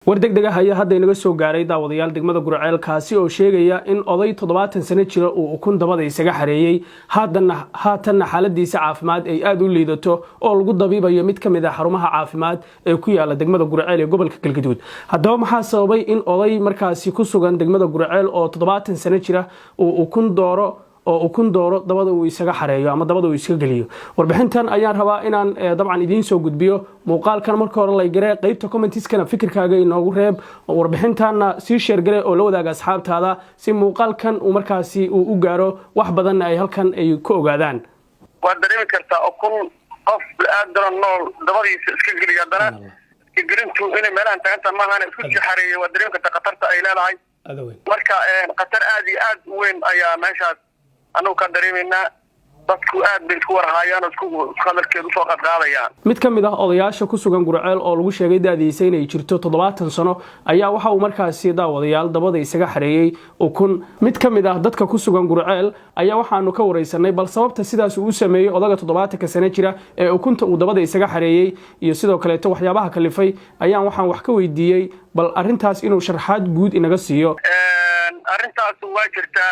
War deg deg ah ayaa hadda inaga soo gaaray, daawadayaal, degmada Guriceel, kaasi oo sheegaya in oday 70 sano jira uu ukun dabada isaga xareeyey, haatanna xaaladiisa caafimaad ay aada u liidato oo lagu dabiibayo mid ka mid ah xarumaha caafimaad ee ku yaala degmada Guriceel ee gobolka Galgaduud. Haddaba, maxaa sababay in oday markaasi ku sugan degmada Guriceel oo 70 sano jira uu ukun dooro oo ukun dooro dabada uu isaga xareeyo ama dabada uu isaga geliyo? Warbixintan ayaan rabaa inaan dabcan idiin soo gudbiyo. Muuqaalkan marka hore like garee, qeybta commentiskana fikirkaaga inoogu reeb, warbixintanna sii share garee oo la wadaaga asxaabtaada si muuqaalkan uu markaasi uu u gaaro wax badanna ay halkan ay ku ogaadaan. Waad dareemi kartaa, ukun qof bini-aadano nool dabadiisa iska geliya, haddana iska gelintu inay meelahan taaganta maahan, isku sii xareeyay. Waad dareemi kartaa khatarta ay leedahay. Marka khatar aad iyo aad u weyn ayaa meeshaas anagu ka dareemaynaa. Dadku aad bay isku warhaayaan oo isku hadalkeedu usoo qadqaadayaan. Mid ka mid ah odayaasha ku sugan Gurceel oo lagu sheegay da'diisa inay jirto 70 sano ayaa waxa uu markaasi, daawadayaal, dabada isaga xareeyey ukun. Mid ka mid ah dadka ku sugan Gurceel ayaa waxaanu ka wareysanay bal sababta sidaas uu u sameeyey odaga 70-ka sano jira ee ukunta uu dabada isaga xareeyey, iyo sidoo kaleeto waxyaabaha kalifay ayaan waxaan wax ka weydiiyey bal arrintaas inuu sharxaad guud inaga siiyo. Arrintaas waa jirtaa.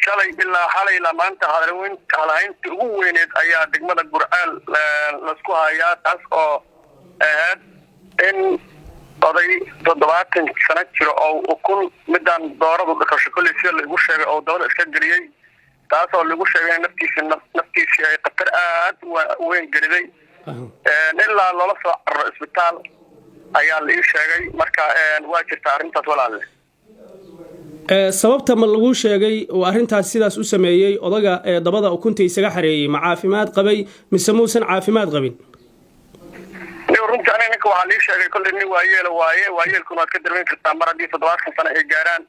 Shalay ilaa xalay ilaa maanta hadalhayntii ugu weyneed ayaa degmada Gurceel laisku hayaa, taas oo ahayd in oday 70 sano jiro oo ukun midaan dooradu dhakasho, kolley sida laigu sheegay, oo dabada iska geliyey, taas oo lagu sheegay in naftiisii ay khatar aad u weyn geliday, ilaa loola soo cararo isbitaal ayaa la ii sheegay. Marka waa jirtaa arrintaas, walaalle. Sababta ma lagu sheegay uu arrintaas sidaas u sameeyey odaga ee dabada ukunta isaga xareeyey? Ma caafimaad qabay mise muusan caafimaad qabin? Runtii aniga ninka waxaa lii sheegay kolley nin waayeela waaye. Waayeelkuna waad ka dareemi kartaa, mar haddii 70 sano ay gaaraan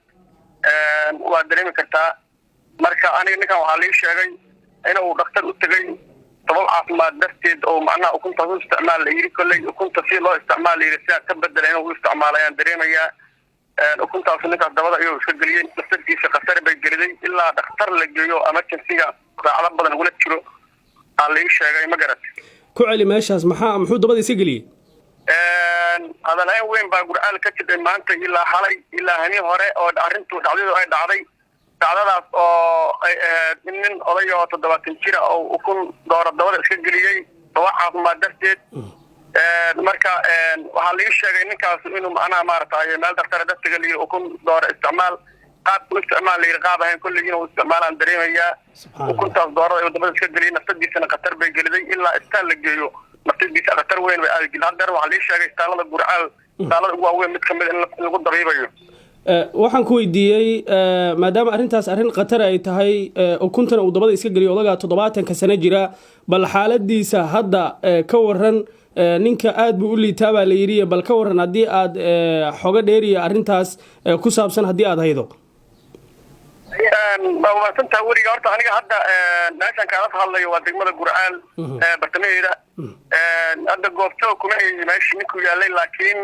waad dareemi kartaa. Marka aniga ninkan waxaa lii sheegay inuu dhakhtar u tegay sabab caafimaad darteed, oo macnaha ukuntaas u isticmaal la yidhi. Kolley ukunta si loo isticmaal la yidhi sidaa ka bedela inuu u isticmaalo ayaan dareemayaa. Ukuntaas ninkaas dabada ayuu iska geliyey, nafsadiisa khatar bay geliday, ilaa dhakhtar la geeyo, emergency-ga saacado badan ugula jiro aa la ii sheegay, ma garat? Ku celi meeshaas, muxuu dabada iska geliyey? Hadalhayn weyn baa Gurcaal ka jidhay maanta ilaa xalay ilaa hani hore oo arrintu dhacdadu ay dhacday, dhacdadaas oo ay ahayd in nin oday oo 70 jira oo ukun doora dabada iska geliyey sabab caafimaad darteed. Marka waxaa laii sheegay ninkaas inuu macnaha maaragtay meel dakhtara dadka geliyo, ukun doora isticmaal, qaabku isticmaal la yidhi qaab ahayn kolley inuu isticmaalaan dareemayaa. Ukuntaas doorada ayuu dabada iska geliyey, nafsadiisana khatar bay geliday, ilaa isbitaal la geeyo nafsadiisa khatar weyn bay aadi. Haddeer waxaa lii sheegay isbitaalada Gurcaal, isbitaalada ugu waaweyn mid kamid in lagu dabiibayo. Waxaan ku weydiiyey, maadaama arrintaas arrin khatar ay tahay, ukuntana uu dabada iska geliyo odaga 70-ka sano jira, bal xaaladiisa hadda ka waran. Ninka aad buu u liitaa baa la yidhi, bal ka waran haddii aad xogo dheeriya arrintaas ku saabsan haddii aad haydo. Waa mahadsantaha weriga. Horta aniga hadda meeshan kaala hadlayo waa degmada Gurcaal bartamaheeda. Hadda goobjoog kuma ay meeshii ninkuu yaalay, laakiin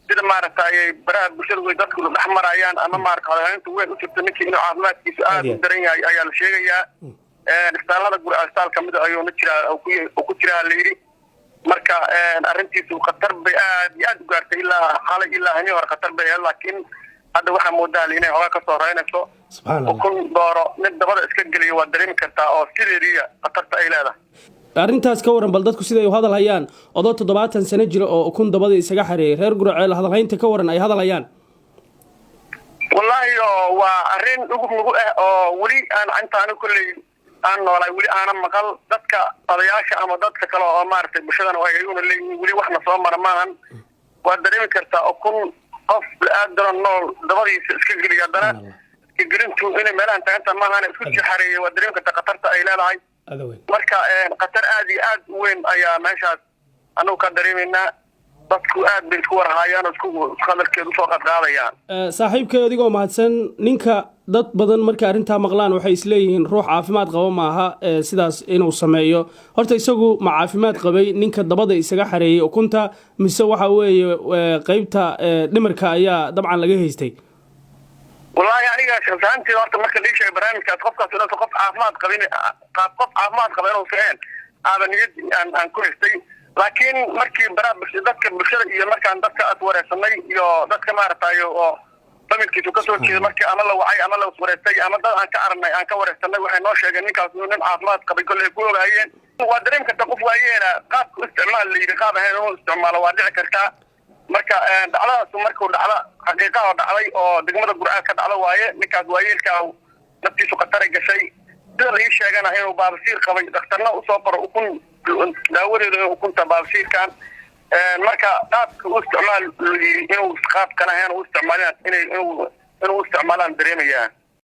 sida maaragtay baraha bulshada way dadku dhex marayaan ama maarata hadalhaynta weyn u jirto, ninkii inuu caafimaadkiisu aad u daran yahay ayaa la sheegayaa. Isbitaalada Gurcaal isbitaal kamid a ayuuna jiraa uu ku jiraa la yidhi. Marka arrintiisu khatar bay aad iyo aad u gaartay, ilaa xalay ilaa hani hore khatar bay ahayd, laakiin hadda waxaa moodaa inay hogaa kasoo reynayso. Ukun dooro nin dabada iska geliyo waad dareemi kartaa oo sideediya khatarta ay leedahay. Arrintaas ka waran bal, dadku siday u hadal hayaan, odoo 70 sano jira oo ukun dabada isaga xareeyay, reer Gurceel hadalhaynta ka waran ay hadal hayaan. Wallaahi oo waa arrin ugub nagu ah oo weli aan inta anigu kolley aan noolaay weli aanan maqal. Dadka odayaasha ama dadka kale oo maaragtay bulshadana ay ayaguna leeyihiin weli waxna soo mara maahan. Waad dareemi kartaa, ukun qof bini-aadano nool dabadiisa iska geliya, haddana iska gelintu inay meelahan taaganta maahan, isku sii xareeyay. Waad dareemi kartaa khatarta ay leedahay. Marka khatar aad iyo aad u weyn ayaa meeshaas anagu ka dareemaynaa. Dadku aad bay isku warhaayaan oo isku hadalkeedu usoo qadqaadayaan. Saaxiibkay, adigoo mahadsan, ninka dad badan markay arrintaa maqlaan waxay isleeyihiin ruux caafimaad qaba maaha sidaas inuu sameeyo. Horta isagu ma caafimaad qabay ninka dabada isaga xareeyey ukunta, mise waxa weeye qeybta dhimirka ayaa dabcan laga haystay? Wallaahi aniga shakhsiyaanteeda horta marka lii sheegay barnaamijkaas, qofkaas inuusan qof caafimaad qabin, qaab qof caafimaad qaba inuusan ahayn aaba niyad aan ku haystay. Laakiin markii baraa dadka bulshada iyo markaan dadka as wareysanay iyo dadka maaragtay oo familkiisu kasoo jeeda, markii ama la wacay ama la iswareystay ama dad aan ka aragnay aan ka wareysanay, waxay noo sheegeen ninkaas inuu nin caafimaad qabay. Kolley ku ogaayeen, waa dareemi karta qof waayeena qaabka u isticmaal la yidhi, qaab ahayn inuu isticmaalo waa dhici kartaa. Marka dhacdadaasu markuu dhacda xaqiiqaha dhacday oo degmada Gurceel ka dhacda waaye, ninkaas waayeelkaa naftiisu khataray gashay. Sida la ii sheegana inuu baabasiir qabay, dhakhtarna usoo qoro ukun daawadeedu in ukunta baabasiirkan. Marka qaabka u isticmaal la yidhi inuu qaab kale ahayn u isticmaalaan inay inuu inuu isticmaalaan dareemayaa.